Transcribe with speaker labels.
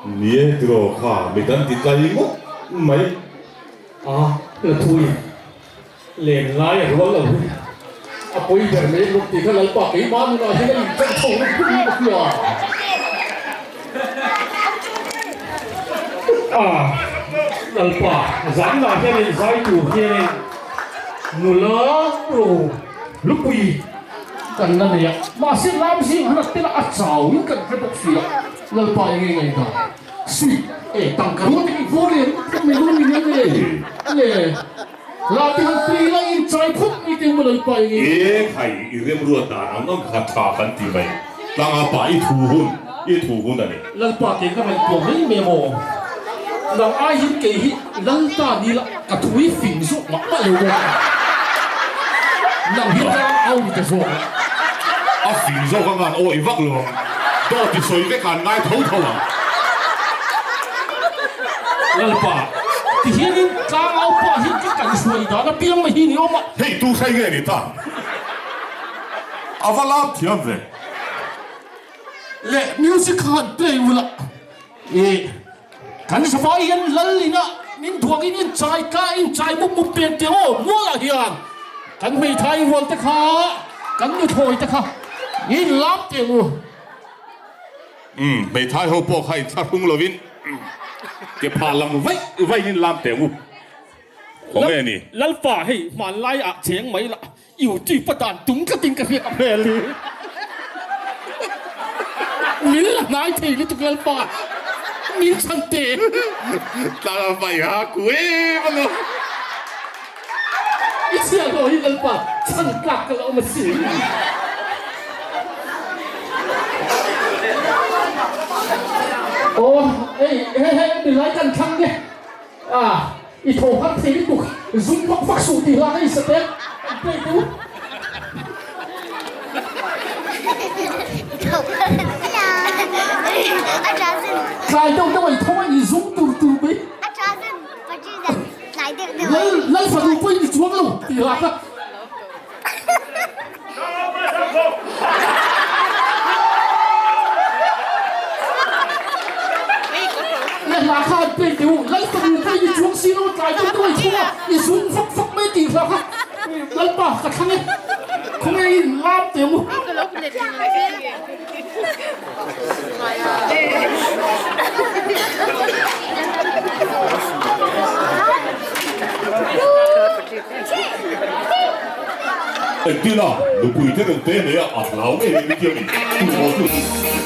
Speaker 1: Ni e tiraw kha mit an ti tlai ngawt mai.
Speaker 2: A la thui len lai a rual lo hi a pawi ber mai lawk tih kha Lalpa keimah nunah hian a inchang chho na phut in ka hria. A Lalpa zaninah hianin zai tur hianin nula ro lupui kan la nei a, mahse lam zing han a tel a, a chauin kan hre bawk si a, Lalpa enge ngaihdan? Sweet e tangka rual te hi vawr leh ringawt mai dawn ni ang e le la te han play la in chai phawt mai teh maw Lalpa enge
Speaker 1: E khai i remruat dan ang ang kha tha kan ti mai tlanga pa i thu hun i thu hun a ni.
Speaker 2: Lalpa kei ka ngaihtuah mai mai maw nang ai hian kei hi Lalta ni la ka thu hi fing zawk mah mah lo maw nang hi tlang au ni ta zawk a.
Speaker 1: A fing zawk anga an awih vak lo ang. Dawt i sawi vek a an ngai tho tho ang.
Speaker 2: Lalpa, ti hianin tlangau pah hi ka kan hruai dan apiang mai hi ni awm a.
Speaker 1: Hei tu hrai nge ni ta? A va lap thiam ve.
Speaker 2: Le music kha han play ula e kan zavai hian lal ina min duangin in chai ka in chai mup mup pen teh aw mualah hian kan hmeithai rual te kha kan nuthlawi te kha in lap teh u.
Speaker 1: Umm hmeithai ho pawh kha in thlahrung lovin ke phah lam vaih vaih in lam teh u. Khawnge ni?
Speaker 2: Lalpa hei hmanlai ah cheng mai lah YouTube a dan tum tlatin ka hriat a hmel hi. Min la hnai thei lutuk Lalpa min chhan teh.
Speaker 1: Tlang a vai ha ku em a lo.
Speaker 2: I chhiah hlawh hi Lalpa chhan tlak ka la awm a si. Aw hei hei hei milai kan thlang nge a. I tho har thei lutuk, zum vak vak suh tih hla kha i sa teh, an play teh u. Tlai deuh deuh a i tho a i zum tur tur mai. Lal lal fanu pawh i ni chuang lo tih hla kha. Le hla kha an play teh u, Lalfanu pawh i chuang si lo, tlai deuh deuh a i thlung a, i zum vak vak mai tih hla kha Lalpa ka thlang e, khawnge in lam teh u.
Speaker 1: Engtin a, nupui te reng te nei a, a hlau ngei mai mithiam in, tu maw chu.